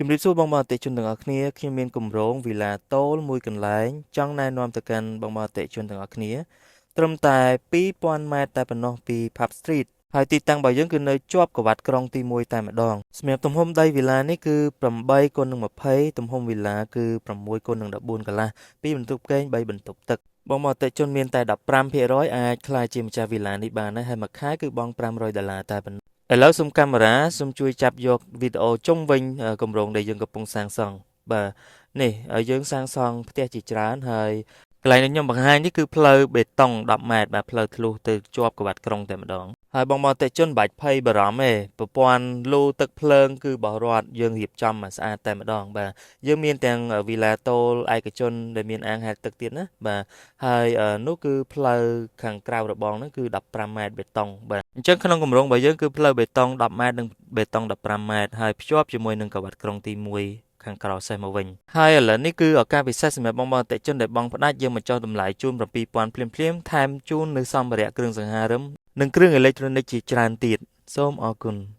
ជំរាបសួរបងប្អូនអតិថិជនទាំងអស់គ្នាខ្ញុំមានគម្រោងវីឡាតូលមួយកន្លែងចង់ណែនាំទៅកាន់បងប្អូនអតិថិជនទាំងអស់គ្នាត្រឹមតែ2000ម៉ែត្រតែប៉ុណ្ណោះពី Pub Street ហើយទីតាំងរបស់យើងគឺនៅជាប់ក្រវ៉ាត់ក្រុងទី1តែម្ដងសម្រាប់ទំហំដីវីឡានេះគឺ8គុណនឹង20ទំហំវីឡាគឺ6គុណនឹង14កន្លះ2បន្ទប់គេង3បន្ទប់ទឹកបងប្អូនអតិថិជនមានតែ15%អាចក្លាយជាម្ចាស់វីឡានេះបានហើយមួយខែគឺបង់500ដុល្លារតែប៉ុណ្ណោះឥឡូវសូមកាមេរ៉ាសូមជួយចាប់យកវីដេអូជុំវិញគម្រោងដែលយើងកំពុងសាងសង់បាទនេះយើងសាងសង់ផ្ទះជាច្រើនហើយកន្លែងដែលខ្ញុំបង្ហាញនេះគឺផ្លូវបេតុង10ម៉ែត្របាទផ្លូវធ្លុះទៅជាប់ក្រវ៉ាត់ក្រុងតែម្ដងហើយបងប្អូនអតិថិជនមិនបាច់ភ័យបារម្ភទេប្រព័ន្ធលូទឹកភ្លើងគឺរបស់រដ្ឋយើងរៀបចំមកស្អាតតែម្ដងបាទយើងមានទាំងវីឡាតូលឯកជនដែលមានអាងហែលទឹកទៀតណាបាទហើយនោះគឺផ្លូវខាងក្រៅរបងហ្នឹងគឺ15ម៉ែត្របេតុងបាទអញ្ចឹងក្នុងគម្រោងរបស់យើងគឺផ្លូវបេតុង10ម៉ែត្រនិងបេតុង15ម៉ែត្រហើយភ្ជាប់ជាមួយនឹងក្រវ៉ាត់ក្រុងទី1ខាងក្រៅសេះមកវិញហើយឥឡូវនេះគឺឱកាសពិសេសសម្រាប់បងប្អូនអតិថិជនដែលបងផ្ដាច់យើងបញ្ចុះតម្លៃជូន7000ភ្លាមភ្លាមថែមជូននៅសម្ភារៈគ្រឿងសង្ហារឹមនិងគ្រឿងអេឡិចត្រូនិកជាច្រើនទៀតសូមអរគុណ។